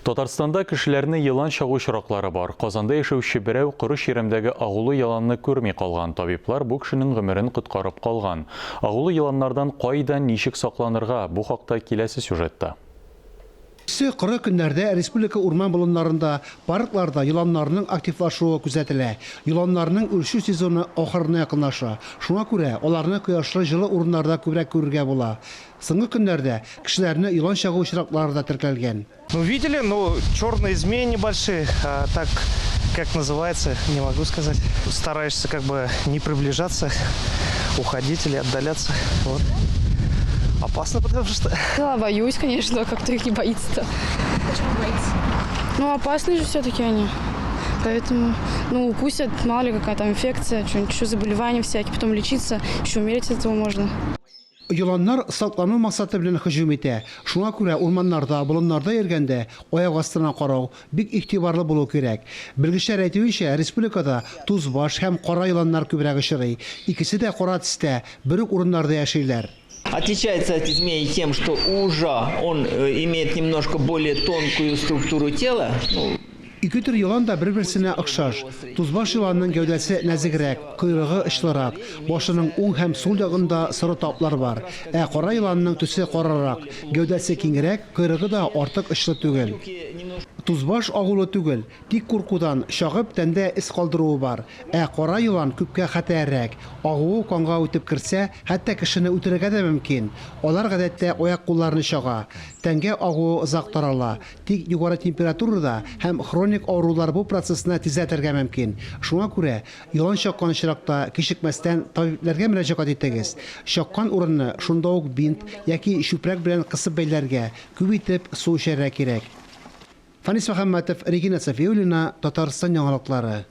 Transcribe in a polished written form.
Татарстанда кешеләрне елан чагу очраклары бар. Казанда яшәүче берәү коры чирәмдәге агулы еланны күрми калган. Табиблар бу кешенең гомерен коткарып калган. Агулы еланнардан кайда, ничек сакланырга? Бу хакта киләсе сюжетта. Эссе, коры көннәрдә республика урман-болыннарында, паркларда еланнарның активлашуы күзәтелә. Еланнарның үрчү сезоны ахырына якынлаша. Шуңа күрә аларны кояшлы җылы урыннарда күбрәк күрергә була. Соңгы көннәрдә кешеләрне елан чагу очраклары да теркәлгән. Ну, видели, ну, черные змеи небольшие, а так, как называется, не могу сказать. Стараешься как бы не приближаться, уходить или отдаляться. Вот. Опасно, потому что... Да, боюсь, конечно, как кто их не боится-то. Почему боится? Ну, опасны же все-таки они. Поэтому, ну, укусят, мало ли какая там инфекция, что-нибудь еще заболевания всякие, потом лечиться, еще умереть от этого можно. Еланнар саклану максаты белән һөҗүм итә. Шуңа күрә урманнарда, болыннарда йөргәндә аяк астына карау, бик игътибарлы булу кирәк. Белгечләр әйтүенчә, республикада тузбаш һәм кара еланнар күбрәк очрый. Икесе дә кара төстә, бер үк урыннарда яшиләр. Отличается от змеи тем, что у ужа он имеет немножко более тонкую структуру тела. Ну, Ике төр елан да бер-берсенә охшаш. Тузбаш еланның гәүдәсе нәзегрәк, койрыгы очлырак, башының уң һәм сул ягында соры таплар бар. Ә кара еланның төсе карарак, гәүдәсе киңрәк, койрыгы да артык очлы түгел. Тузбаш агулы түгел, тик куркудан чагып тәндә эз калдыруы бар. Ә кара елан күпкә хәтәррәк. Агуы канга үтеп керсә, хәтта кешене үтерергә дә мөмкин. Алар гадәттә аяк-кулларны чага. Тәнгә агуы озак тарала. Тик югары температура да һәм хроник авырулар бу процессны тизләтергә мөмкин. Шуңа күрә, елан чаккан очракта, кичекмәстән табибләргә мөрәҗәгать итегез. Чаккан урынны шунда ук бинт яки чүпрәк белән кысып бәйләргә, күп итеп су эчәргә кирәк. Фәнис Мөхәммәтов, Регина Сафиуллина, Татарстан яңалыклары.